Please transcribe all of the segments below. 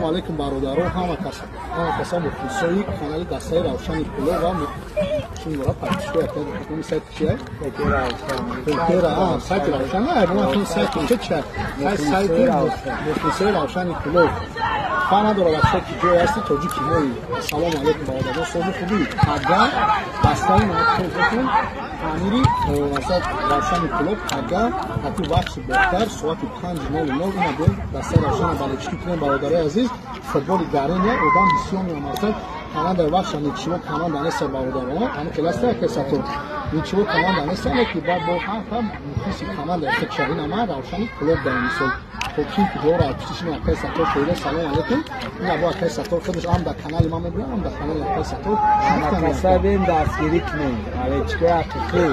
Ассалому алайкум бародарон, ҳама каса мухлисои канали дастаи Равшани Кӯлоб ва чӣ мегӯяд подписчикои акаи сайти чия? Сайти Равшан, сайти чия? Сайти мухлисои Равшани Кӯлоб. Фарқ надорад аз ки ҷое ҳасти, тоҷики мои. Ассалому алайкум бародарон, сози хубӣ. Пага дастаи ман амири Равшани Кӯлоб пага ҳату вақти бохтар соати 5:00 ина бо дастаи Равшана балечки кунем. Бародарои азиз, футболи гароне одам бисёр меомадад. Командаи вақша ничего команда нест бародарон, ҳамин хел аст яке сато ничего команда нест, ки баъд бо ҳам мухлиси командаи худша ина ман Равшани Кӯлоб дар мисол хоким ки дора пишиши акай Саттор шоида. Салом алейкум. Ина бо акай Саттор худаш ҳам дар канали ман мебинам, ҳам дар канали акай Саттор. Ҳамакаса бем дастгирӣ кунем, балечкои ҳақиқӣ.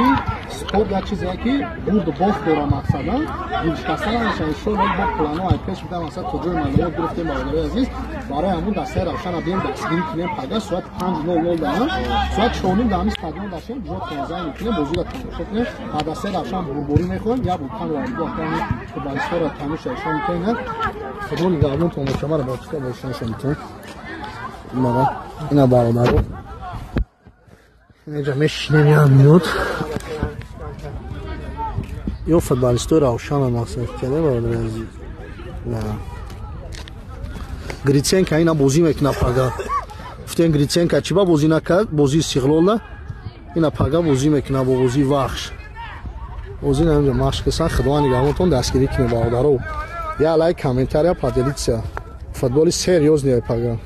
Ин спорт як чизе ки бурду бохт дора, мақсадан дилшикаста намешавад. Иншоалло бо плано ай пеш буда, масалан то ҷои маълумот гирифтем. Бародарои азиз, барои ҳамун дастаи Равшана бием дастгирӣ кунем. Пага соати 5:00 даам, соати 4:30 дар ҳамин стадион дашем, ҷо тонзай мекунем, бозиро тамошо кунем ва дастаи Равшан бурборӣ мехоҳем. Як буканро нигоҳ кунем, футболистҳоро тамоша ишон мекунем. Худо нигаҳбон тамошамаро бо чиқа бошаншон мекунем. Ина бародаро, инҷа мешинем як минут. Ё футболистои Равшана мақсад кардем, бародари азиз. Гриценко ина бозӣ мекунад пага. Гуфтем Гриценко чӣ ба бозӣ накард? Бозии Истиқлолда ина пага бозӣ мекунад бо бозии Вахш. Бозӣ намеҷа машқ касан. Худованд нигаҳбонтон, дастгирӣ кунед бародаро. Я лайк, комментария, поделиться. Футболи серьёзный пага.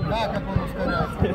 Да, как он ускоряется.